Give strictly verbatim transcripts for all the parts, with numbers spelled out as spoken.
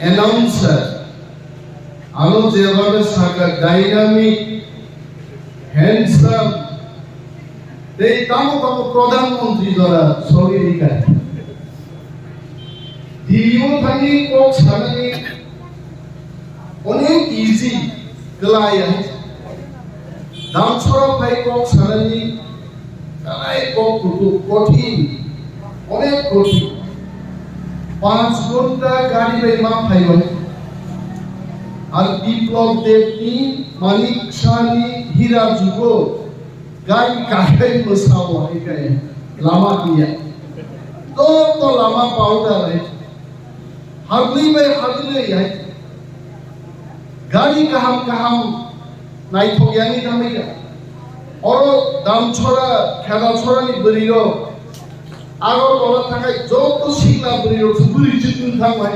Announcer, ano jeba sakha dynamic, handsome, tei tamo tamo Pradhan Mantri jora sori rika. Delhi o thangwi kok sanani onek easy, kwlai hai. Damsora phai kok sanani, kwlai kok kutuk, kothin, onek kothin. Panch ghonta gari bai ma phai bai. Ar Biplab Deb ni, Manik Shah ni, Hira jugo gari kakhai mwsao hai kai lama kiya. To to lama powder hai. Hagli bai hagli hai. Gari kaham kaham naithok yani tamai ya. Oro Damchora, Khedachora ni bwrwi rok. Aro tola thakai joto sikla bwrwi rok se bwrwi chikung thang bai.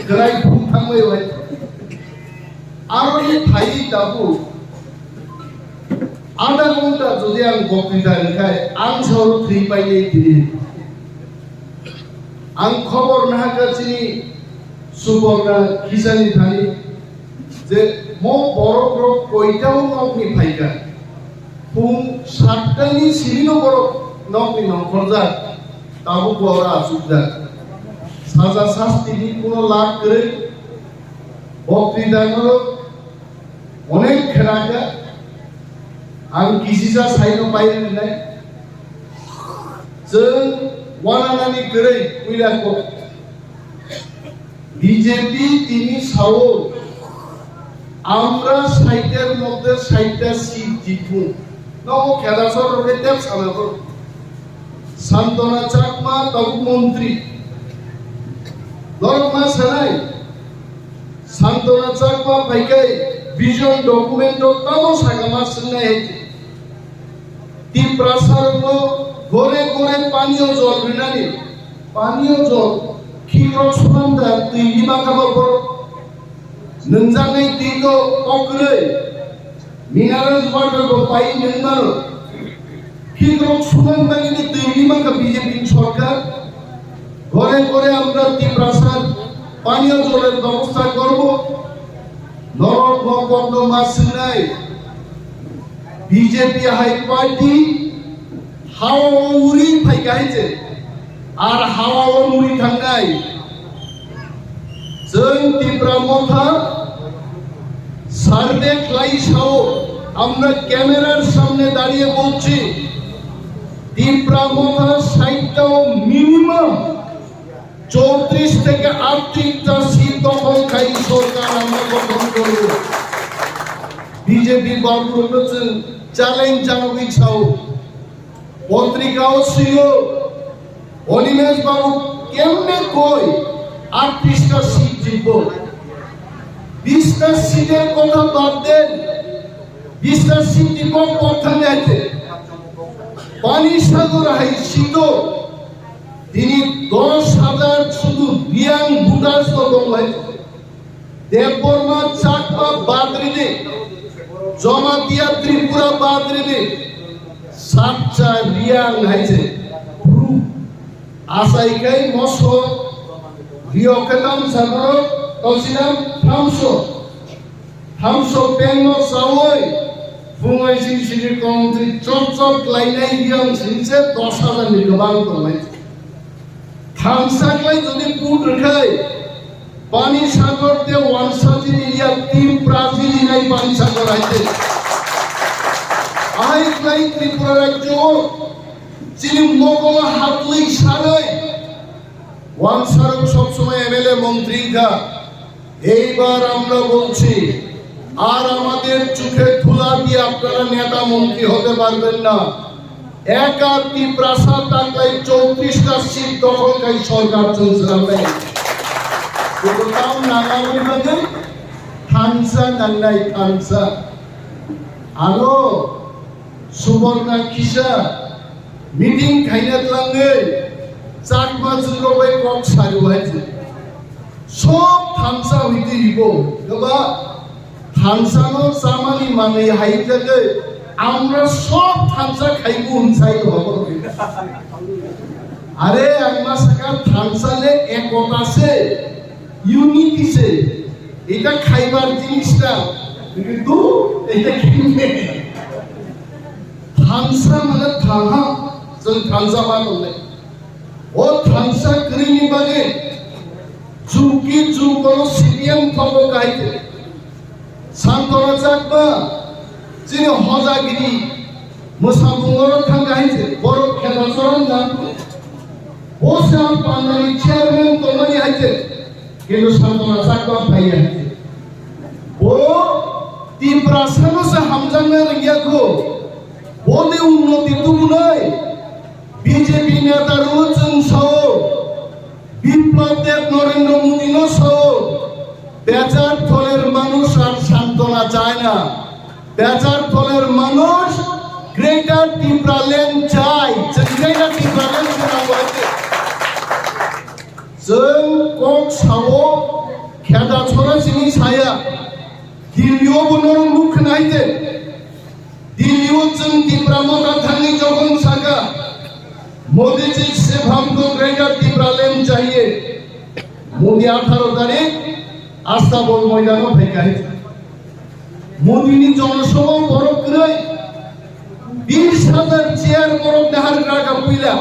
Kwrai phung thang bai bai. Aro ni phai tabuk. Adha ghonta jodi ang boktwita rwkha, ang sawi thwi painai tini. Ang khobor nahakha chini Suborna Khisani thani je mo borok rok koitao nokni phaikha. Phung sattani sinino borok nokni nongkhorjak, tabuk bo oro achukjak. Saja sasti ni kuno lak kwrwi, boktwita norok Onek khenakha, ang kisisa saino pai rwnai. Chwng wananani kwrwi puila kok. B J P tini sao, আমরা ষাটের মধ্যে ষাটটা সিট জিতবো। Nogo Khedachor rokhe tep sana kho. Santona Chakma tabuk montri. Norok ma sanai. Santona Chakma phaikai vision document o tamo sakama swngnai hai. Tiprasa rokno gore gore paniyo jol rinani. Paniyo jol khikrok sunan da twi lima kama borok. Nungjaknai twi to kokrwi. Mineral water bo pai nung mano. Khikrok sunan bagwi ni twi ri mankha B J P ni sorkar. ঘরে ঘরে আমরা তিপ্রাসার পানীয় জলের ব্যবস্থা করব। Norok no kokno ma swngnai. B J P hai party hao uri phai kahai se. Ar hao uri thangnai. Chwng Tipra Motha survey khlai sao, আমরা camera-র সামনে দাঁড়িয়ে বলছি, Tipra Motha side-টাও minimum চৌত্রিশ থেকে আটত্রিশটা সিট দখল খাই সরকার আমরা গঠন করব। B J P বাবুর হচ্ছে challenge জানাবি sao। পত্রিকাও ছিল, অনিমেষ বাবু কেমনে কই আটত্রিশটা সিট জিতবো? বিশটা সিটের কথা বাদ দেন, বিশটা সিট জিতবো কোথায় আছে? পানি সাগর হাই সিট তিনি দশ হাজার শুধু রিয়াং ভোটার্স দখল হয়েছে। Debbarma Chakma badrini, Jamatia Tripura badrini, Sakcha Riang hai se. Asai kai moso, Rio Ketam Sagoro, Tosinam, Thamso. Thamso Pengno Sawoi, Phungai Sing Sini Kongtri, Chop Chop Lainai Riang Sing se, dos hajar ni gabang tongnai. Thansa khlai jodi put rwkhai, Pani Sagar te wansa chini ya team Brazil inai Pani Sagar hai te. Ahai khlai Tripura rajyo chini mokol hatwi saroi wansa rok sob somoi M L A montri wngkha. এইবার আমরা বলছি, আর আমাদের চোখে ধুলা দিয়ে আপনারা নেতা মন্ত্রী হতে পারবেন না। একা তিপ্রাসা তাকলাই চৌত্রিশটা সিট দখলকারী সরকার চলছে না ভাই। কিন্তু তাও নাগামী মানে থানসা নাংলাই থানসা। আরো সুবর্ণা কিসা মিটিং খাইনা tlangwi চাকমা চুলো ভাই কক সারি হয়েছে। সব থানসা হইতে দিব। এবার থানসানো চামানি মানে হাইতে আমরা সব থানসা খাইব উনসাই হব। আরে আম্মা সাকা থানসালে এক কথা আছে। Unity se, eta khaibar jinis ta, kintu eta khinne. Thansa mane thanha, chwng thansa ma tongnai. O thansa kwrwini bagwi, chwng ki chwng kono C P M thogo kaite. Santona Chakma, chini hojagiri, mwsabung oro thang hai se, borok khela chorang na. Bo se ang pandani chairman tongmani hai se, kintu Santona Chakma phaiya hai se. Bo Tiprasano se hamjakna rwngya kho. Bo de unnoti tubunai. B J P neta rok chwng sao, Biplab Deb Narendra Modi no sao, bechar pholer manush ar santona chai na, bechar pholer manush Greater Tipraland chai, chwng Greater Tipraland chwng nango hai se. Chwng kok sao, kheda chora sini saya, Delhi o bo norok nuk khna hai se. Delhi o chwng Tipra Motha thangwi jokhon saka, "Modi ji, sirf humko Greater Tipraland chahiye." Modi atharo tarik Astabol moidano phaikha. Modi ni jonosabha borok kwrwi bis hajar chair borok nahar gra ka puila.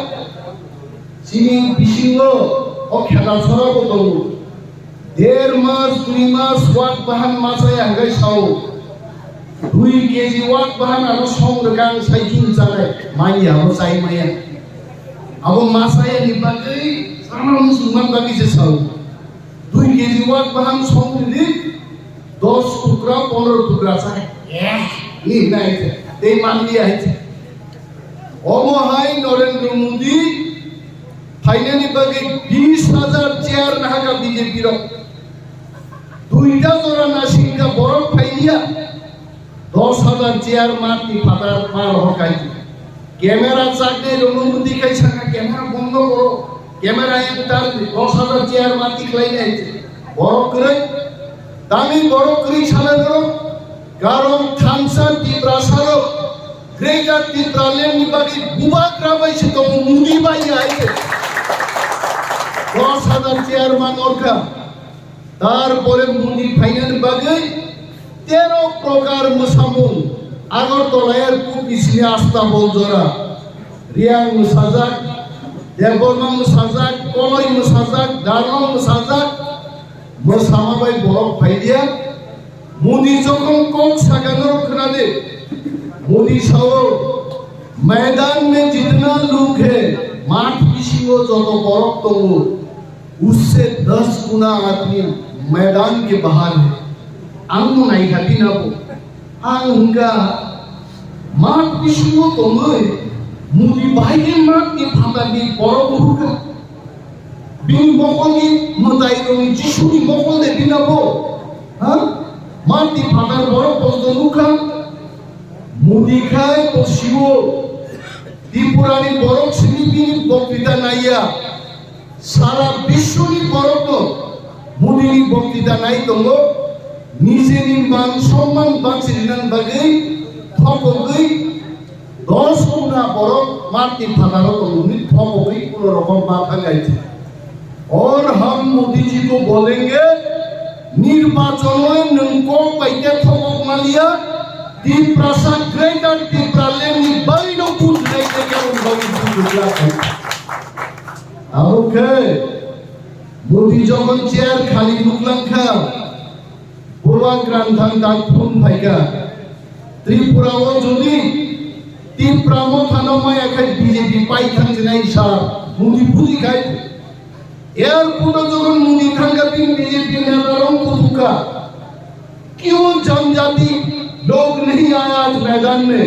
Chini bisingo o kheta sora bo tongo. Der mas, dui mas, wak bahan masaya hwnkhe sao. Dui K G wak bahan ano song rwkang sai chul chanai. Manya abo chai maya. Abo masaya ni bagwi, sama musulman bagwi se sao. Dui K G wak bahan song rwdi, dos tukra, pondro tukra chai. Eh, ni nai se. Tei man dia hai se. Omo hai Narendra Modi phainani bagwi bis hajar chair nahaka B J P rok. Duita jora nasingkha borok phaiya. Dos hajar chair matni phatar ma rohor kai. Camera chaknai rokno muti kai saka camera bondo koro. Camera ektar dos hajar chair matni khlai nai. Borok kwrwi. Tami borok kwrwi sana borok. Karon thansa Tiprasa rok. Greater Tipraland ni bagwi bubagra bai se tongo Modi bai ya hai se. Dos hajar chair ma norkha. Tarpore Modi phainani bagwi tero prokar mwsamung Agartala Airport ni simi Astabol jora. Riyang mwsajak, Debbarma mwsajak, Koloi mwsajak, Darlong mwsajak, mwsama bai borok phailia. Modi jokhon kok saka norok khna de. Modi sao, "Maidan mein jitna log hai, math bisingo joto borok tongo, usse das guna aadmi maidan ke bahar hai." Ang no nai kha bini bo. Ang hwnkha math bisingo tongwi, Modi bai khe math ni phatar ni borok bo hwnkha. Bini mokol ni mwtai rok ni Jisu ni mokol de bini bo. Ha? Math ni phatar borok bo nukha. Modi khai bo siwo. Tripura ni borok simi bini boktita naiya. Sara biswni borokno Modini boktita nai tongo, nijeni man somman bachirina bagwi thokogwi dos guna borok matni phataro tongwi thokogwi kuno rokom ma thangai. Aur hum Modi ji ko bolenge, nirbachon o nwng kok bai khe thokok maliya, Tiprasa Greater Tipraland ni bagwi no bujnai khe khe wng bagwi bujukla khe. Abo khe Modi jokhon chair khali nuklang kha, Bubagra thang dak phone phaikha. Tripura o jodi Tipra Motha no maya khai B J P pai thang jinai sa Modi buji khai. Airport o jokhon Modi thangkha, bini B J P neta rok kuthukha. क्यों जनजाति लोग नहीं आया आज मैदान में?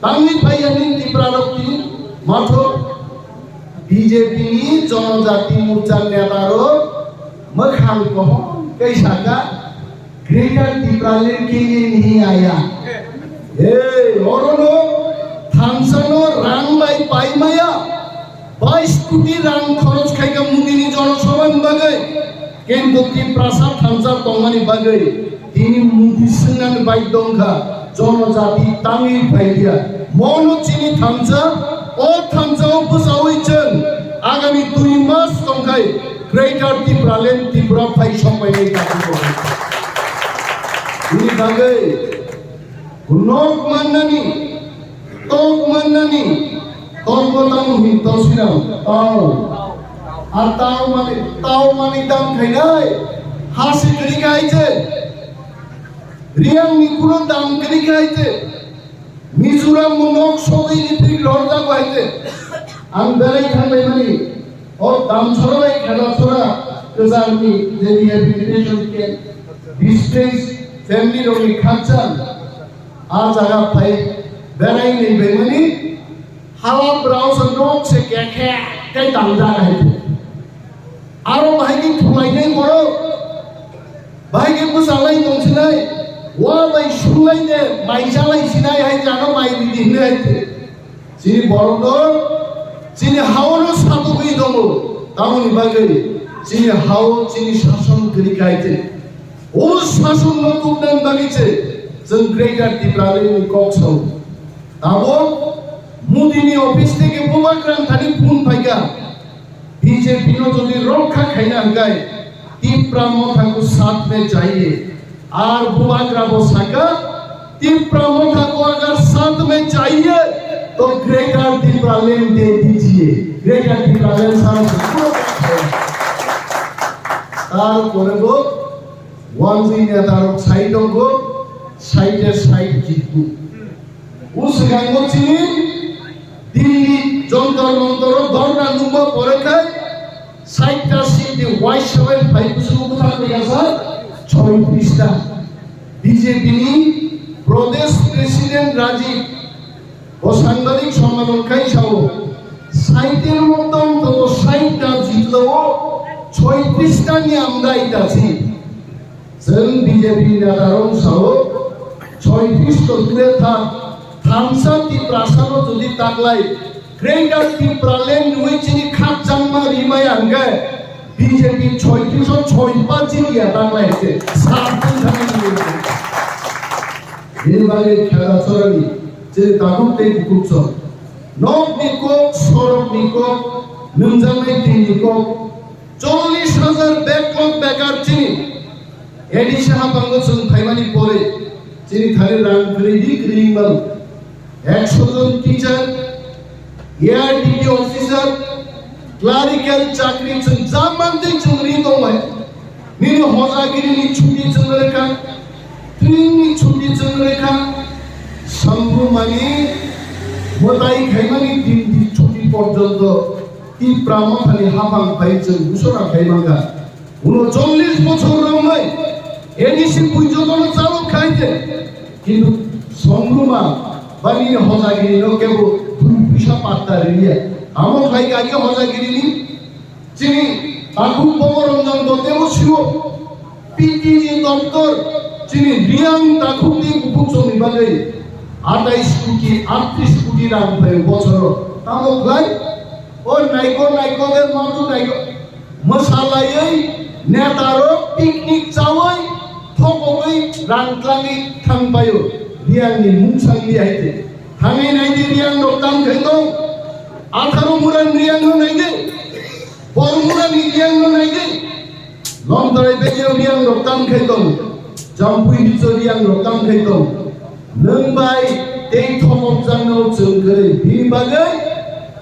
Tangwi phaiya nini Tipra rok tini matho B J P ni Jonojati Morcha neta rok mwkhang kohor khe saka Greater Tipraland ke liye nahi aaya. Hey, orono thansa no rang bai pai maya, bais koti rang khoros khai kha Modi ni jonosabha ni bagwi. Kintu Tiprasa thansa tongmani bagwi tini Modi swngnani bai tongkha, jonojati tangwi phailiya. Mono chini thansa, o thansa o bwsawi chwng agami dui mas tongkhai. Greater Tipraland Tripura phai sokpainai dabi bo. Bini bagwi nok mannani, tok mannani, tok bo tamo hin tosinam, tao. A tao mani, tao mani dam khainai, ha se kwrwi kha hai se. Riyang ni kuno dam kwrwi kha hai se. Mizoram mo nok sogwi ni thik lorjak bai se. Ang belai thanglai mani. O dam sora bai khela sora kwchar ni je rehabilitation camp, displaced family rok ni khakchang. A jaga phai berai ni bai mani. Hala brao se nok se kekhe kai dam jaga hai se. Aro bahai ni thulainai borok. Bahai khe bwsalai tongsinai, wa bai sulai de, mai chalai sinai hai jano mai ridi hinwi hai khe. Chini borok no, chini hao no satugwi tongo, tamoni bagwi, chini hao, chini sason kwrwi kha hai khe. O sason no tubnani bagwi se, chwng Greater Tipraland ni kok sao. Tabuk Modi ni office theke bubagra thani phone phaikha, B J P no jodi rokha khaina hwnkhe Tipra Motha ko saath mein jaiye. Ar bubagra bo saka, Tipra Motha ko agar saath mein jaiye, to Greater Tipraland de dijiye. Greater Tipraland sara se puro Tar pore bo wanjwi neta rok sai tongo, sai de sai jitbu. O swkango chini Delhi Jantar Mantar o dhorna nungma pore khai sait ta seat ni Y seven five busu bwthang riyasa choi pista. B J P ni Pradesh President Rajiv bo sangbadik sommanon khai sao, sait er motom to sait ta jitlao choi pista ni amdai ta si. Chwng B J P ni neta rok sao, choi pista dure tha, thamsa Tiprasa no jodi taklai, Greater Tipraland nungwi chini khakchangma rimaya hwnkhe, B J P choi pista choi pa chini ya taklai se, sat din thani nungwi. Bini bagwi khela chorani, chini takhuk tei bukhuk chor. Nok ni kok, sorok ni kok, nungjaknai twi ni kok, Chollish hajar backlog bekar chini A D C haphango chwng phaimani pore chini thani rang kwrwi di kwrwi wng mano. Ekso jon teacher, A R D P officer, clerical chakri chwng ja mantwi chwng ri tongbai. Nini hojagiri ni chuti chwng rekha, tring ni chuti chwng rekha, samrumani mwtai khaimani din di chuti porjonto Tipra Mothani haphang phai chwng busora khai mangkha. Uno chollish bochor romnai A D C bui jotono chalo khai de. Kintu songruma bani hojagiri no kebo dui puisa patta riya. Amo khai kage hojagiri ni chini takhuk Bobo Ranjan Dotebo siwo. P T G doptor chini Riyang takhuk ni bukhuk chongni bagwi atais koti, atris koti rang phaio bochoro. Tamo khlai? O naiko, naiko de madu naiko. Mwsalaiwi, netarok picnic chawi, thokogwi, rang tlangwi thang phaio. Riyang ni mungsang li hai de. Thangwi nai di Riyang rok tang khai tong. Atharo muran Riyang no nai di. Bormura ni Riyang no nai di. Lomtarai begi Riyang rok tang khai tong. Jampui hicho Riyang rok tang khai tong. Nwng bai tei thokok jang no chwng kwrwi. Bini bagwi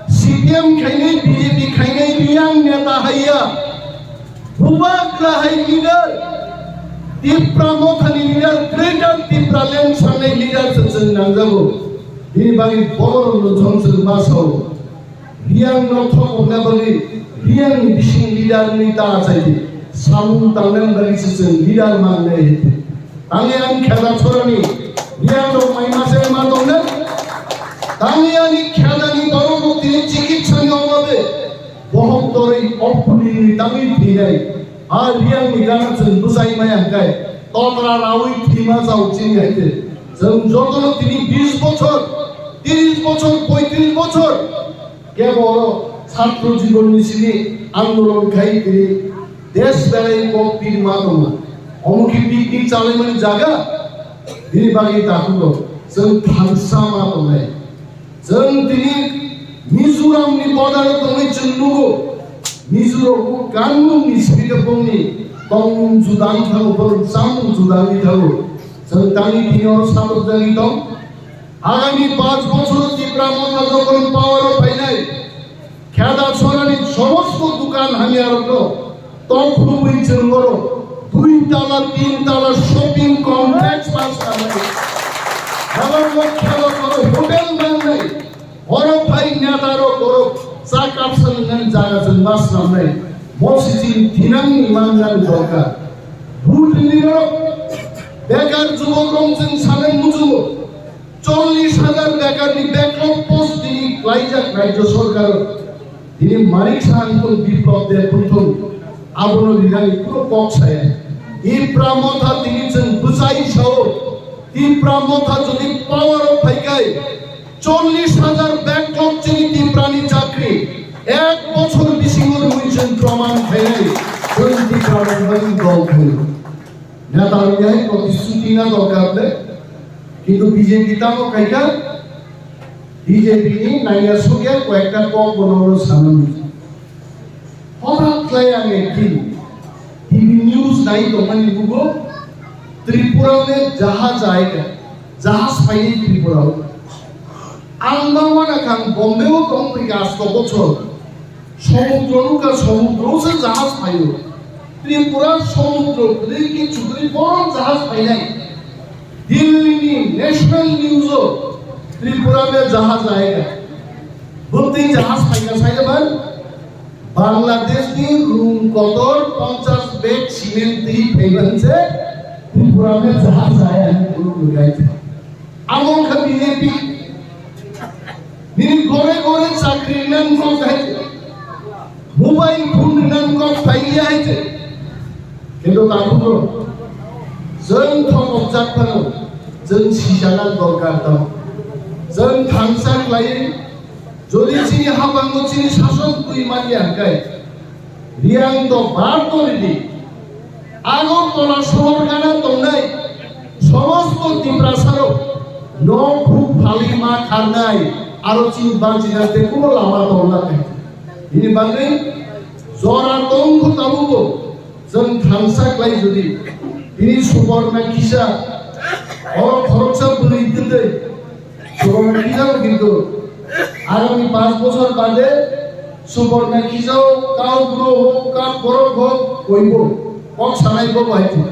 C P M khainai B J P khainai Riyang neta haiya. Bubagra hai leader. Tipra Mothani leader, Greater Tipraland sanai leader se chwng nangjago. Bini bagwi borok no jong chwng ma sao. Riyang no thokokna bagwi, Riyang ni bising leader ni ta achai di. Samung tangnani bagwi se chwng leader mangnai hai di. Tangwi ang kheda chorani, Riyang rok mai ma se ma tongnai. Tangwi ani kheda ni borok rok tini chikitsa ni obabe. Bohok torwi opuni ni tangwi thinai. A Riyang ni gana chwng bwchai maya hwnkhe. Totra rawi thima chao chini hai di. Chwng jotono tini bis bochor, tris bochor, poitris bochor. Kebo oro chhatro jibon ni simi andolon khai tini desh belai kok pirma tongo. Omo khe picnic chalaimani jaga, bini bagwi takhuk rok chwng thansa ma tongnai. Chwng tini Mizoram ni border o tongwi chwng nugo. Mizoraobo kanmungni sibidopongni tongmung judang thango, borok chamung judangwi thango. Chwng tangwi tini oro satok jagwi tong. Agami panch bochoro Tipra Motha jokhon power-o phainai, Kheda Chorani somosto dukan hamyarokno tongkhumwi chwng oro dui tala, tin tala shopping complex ma swnamnai. Habang Kheda Chora hotel nangnai. Oro phai netarok borok cha kapsa nwngnani jaga chwng ma swnamnai. Mosi chini thinangni manjani dorkar. Bhut ni rok bekar jubokrok chwng sanai muchungo. Chollish hajar bekarni backlog post tini klaijak Rajya Sorkar. Tini Manik Saha wngthung, Biplab Deb wngthung, abono rinani kuno kok saya. Tipra Motha tini chwng bwchai sao. Tipra Motha jodi power o phaikai, chollish hajar backlog chini Tiprani chakri ek bochor bisingo rwui chwng proman khainai, chwng Tipra Motha ni dol khaio. Neta wngya hai protisthuti na dorkar le, kintu B J P tamo khaikha, B J P ni nangya sukya koyekta kok bono sanani. Hothat khlai ang ekdin T V news nai tongmani bugo Tripura le jahaj aika, jahaj phai Tripura. Ang ma wana kang Bombay o tong pika asto bochor. Somudro nuka, somudro se jahaj phaio. Tripura somudro kwrwi ki chukri borom jahaj phainai. Delhi ni national news o Tripura le jahaj aika. Bwtwi jahaj phaika saida ban Bangladesh ni room kotor ponchash bag cement twi phaiban se Tripura le jahaj aika ni bulu nugai. Amo wngkha B J P. Nini gore gore chakri nang kok hai. Mobile phone nang kok phai ya hai. Kintu takhuk rok, chwng thokok jak phano, chwng sijana dorkar tamo. Chwng thangsa khlai, jodi chini habango chini sason twi manya hwnkhe, Riyang to bar to ridi. Agartala sohor gana tongnai somosto Tiprasarok no khuk phali ma kharnai, aro chini bangchina te kuno lama tongna khe. Bini bagwi jora tongkhu tabugo chwng thangsa khlai jodi bini Suborna kisa oro khoroksa bwrwi twtwi Suborna kisa kintu agami panch bochor bade Suborna kisa o kau buro hok, kau borok hok, koibo kok sanai bo bai tu.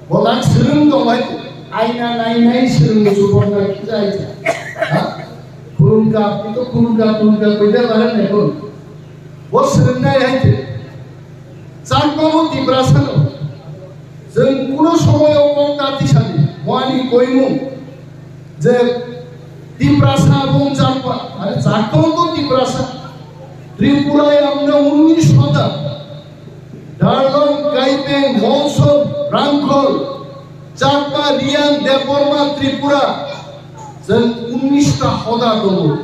Bodang swrwng tong bai tu. Aina nai nai swrwng Suborna kisa aisa. Ha? Khulumka, ito khulumka, khulumka, koida bare ne khulum. Bo swrwngnai hai khe, Chakma bo Tiprasa no. Chwng kuno somoy o kok ta tisani, mo ani koimung je Tiprasa bo Chakma, are Chakma bo Tiprasa. Tripura amna unnish hoda. Darlong, Kaipeng, Mongso, Rangkhol, Chakma, Riyang, Debbarma, Tripura, chwng unnish ta hoda tongo.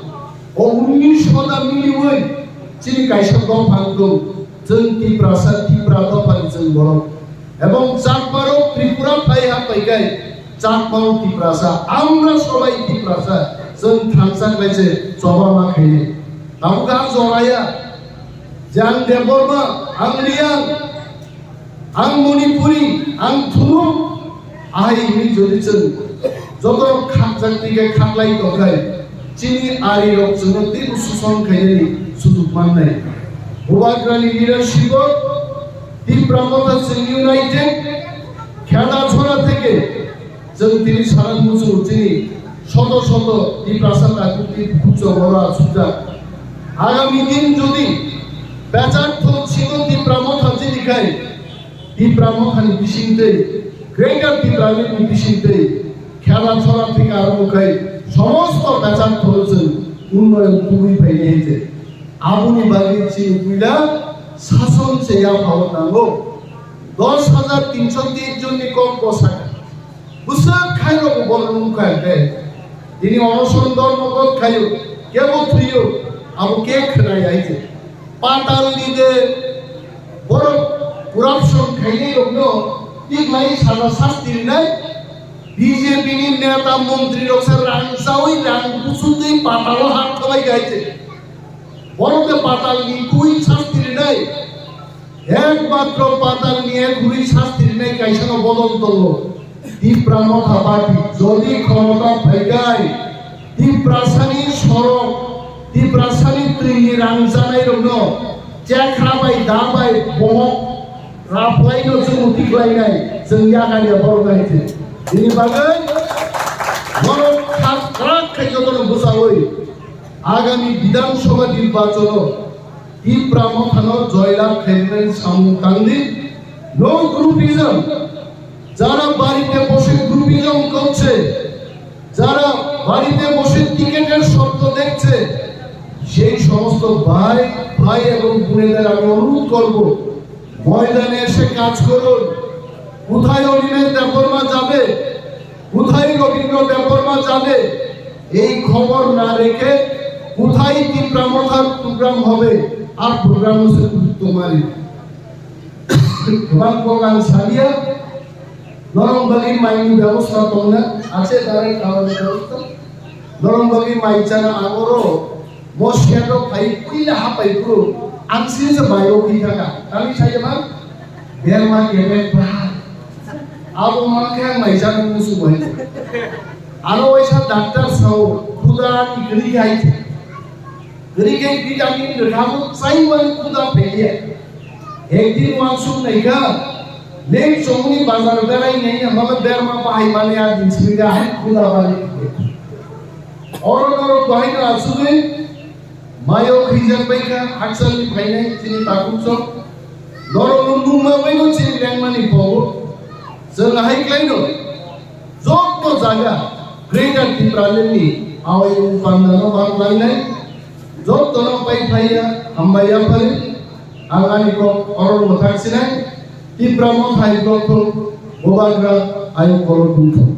O unnish hoda miliwi chini kaisa dophang tong, chwng Tiprasa, Tipra dophani chwng borok. Ebong Chakmarok Tripura phai ha paikai, Chakmarok Tiprasa, amra sobai Tiprasa, chwng thangsa khlai se choba ma khainai. Tabuk ang joraya, je ang Debbarma, ang Riyang, ang Manipuri, ang Thunuk, ahai hwnwi jodi chwng joto khakjak tike khaklai tongkhai, chini arirok chwngno teibo suson khainani sujuk mannai. Bubagrani leadership-o Tipra Motha chwng united, Kheda Chora theke chwng tini sana muchung chini shoto shoto Tiprasa takhuk twi bukhuk choboro achukjak. Agami din jodi bechar thok sino Tipra Motha chini khai, Tipra Mothani bisingtwi, Greater Tipralandni bisingtwi, Kheda Chora theke arokhe somosto bechar thoro chwng unnoyon tubui phainai hai se. Aboni bagwi chini puila sason se yaphao nango. Dos hajar tinso tris jonni kok bwsakha. Bwswk khairokbo borok nukha khe. Tini onoson dormo kok khaio, kebo thwiyo, abo khe khwnai hai se. Patal ni je borok corruption khainai rokno tiklai sala sasti rinai, B J P ni neta montri rok se rang chawi rang kusutwi patalo hak thabai gai se. Borok de patal ni twi sasti Nai, ekmatro patal ni ek huri sasti rinai kaisa no bodol tongo. Tipra Motha Party, jodi khomota phaikai, Tiprasani sorok, Tiprasani twi ni rang chanai rok no chekra bai da bai bohok Raphwlaino chwng muti khlainai, chwng yakar ya borok nai se. Bini bagwi borok khas kwrak khai jotono bwchaui agami Bidhan Sabha nirbachono Tipra Mothano joylab khainani samung tangdi. No groupism, jara barite bose groupism korche, যারা বাড়িতে বসে টিকিটের স্বপ্ন দেখছে, সেই সমস্ত ভাই, ভাই এবং বোনেদের আমি অনুরোধ করব, ময়দানে এসে কাজ করুন। কোথায় অনিমেষ দেববর্মা যাবে, কোথায় রবীন্দ্র দেববর্মা যাবে, এই খবর না রেখে কোথায় তিপ্রা মথার প্রোগ্রাম হবে, আর প্রোগ্রাম হচ্ছে তোমারই। Bang ko ang salia, norong bagi mai ni byabosta tongna, ache dare khawa ni byabosta. Norong bagi mai chana agoro, mo siya do phai puila ha pai puro, ang sini se mai o khi thaka. Kami saya ma, berma kebek bra. Abo ma khe ang mai chana musu bai. Aro waisa doctor sao, khuda ni kri khai. Rikhe vitamin rwkha bo chaiwani khuda phailiya. Ekdin uansuk naikha, leng chongni bazar berai nai hwnba berma bahai mani a din simi da hai khuda bali. Oro norok bahai no asugwi mayo khijak baikha hakchalni phainai chini takhuk chok. Norok no nungma baino chini lengmani pogo. Chwng hai klaino. Jotto jaga Greater Tipraland ni awai pandano bang lainai, jottono pai phaiya hambai yaphari, ang ani kok oro mwthak sinai, Tipra Motha hai kok thung, Bubagra ayuk kolo thung thung.